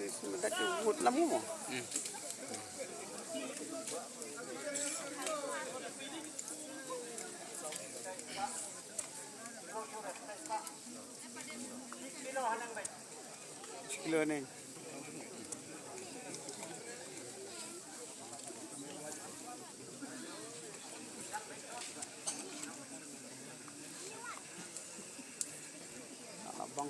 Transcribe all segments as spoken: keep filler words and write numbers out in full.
Mendaki wut lam mo. Kilo ning. Anak bang.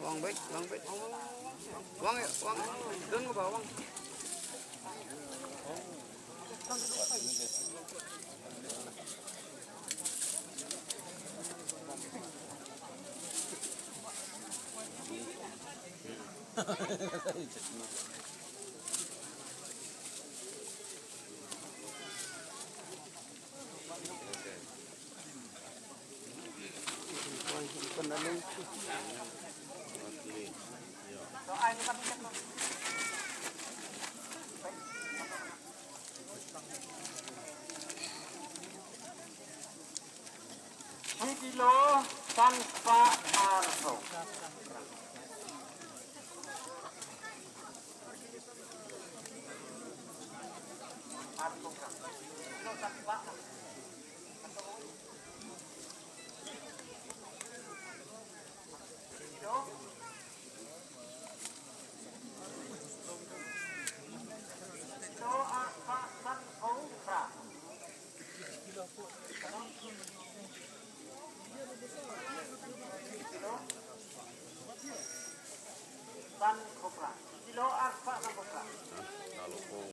Wang bek, wang bek. Wang, wang. Don ko ba wang. Shi kilo san spah arphew. San khopra. Kilo arphew san khopra. Kalo ko